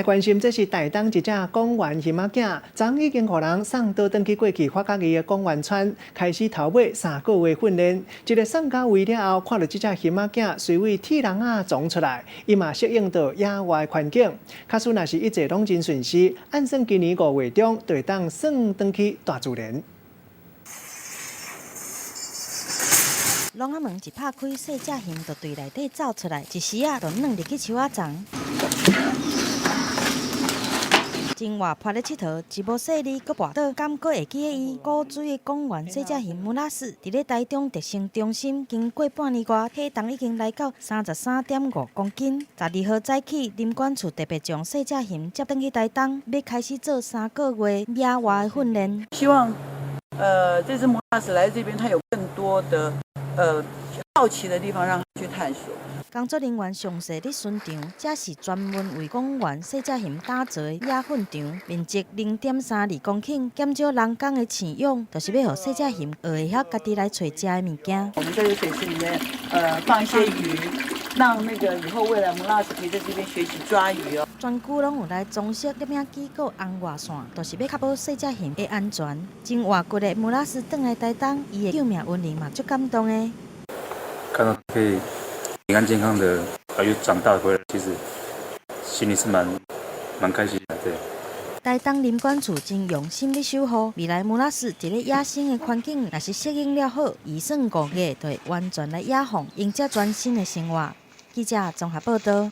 來關心，這是台東一隻江原熊仔囝，昨已經予人送倒轉去過去發覺伊的江原村，開始頭尾3個月訓練。一个送到位了後，看著這隻熊仔囝隨位鐵籠仔衝出來，伊嘛適應著野外環境。假使若是一切攏真順勢，按算今年5月中就會當送轉去大自然。籠仔門一拍開，細隻熊就對內底走出來，一時仔就鑽入去樹仔叢。真活潑咧𨑨迌，一無細膩，閣跋倒，敢閣會記得伊。古錐的江原細隻熊穆拉斯，佇咧台中特生中心，經過半年外，體重已經來到33.5公斤。12號早起，林管處特別將細隻熊接轉去台東，欲開始做3個月野外的訓練。希望，這隻穆拉斯來這邊，它有更多的，好奇的地方，讓它去探索。工作人員詳細咧巡場，這是專門為江原細隻熊打造的野訓場，面積0.32公頃，減少人工的飼養，就是欲予細隻熊學會曉家己來揣食的物件。我們在這水池裡面，放一些魚，讓那個以後未來穆拉斯可以在這邊學習抓魚哦。全區攏有來裝設攝影機閣紅外線，就是欲確保細隻熊的安全。真活骨的穆拉斯轉來台東，伊的救命恩人嘛足感動的。看到可以平安健康的，又長大回來，其實心裡是蠻開心的，對。台東林管處真用心咧守護，未來穆拉斯佇咧野生的環境，若是適應了好，預算5月就會完全來野放，迎接全新的生活。記者綜合報導。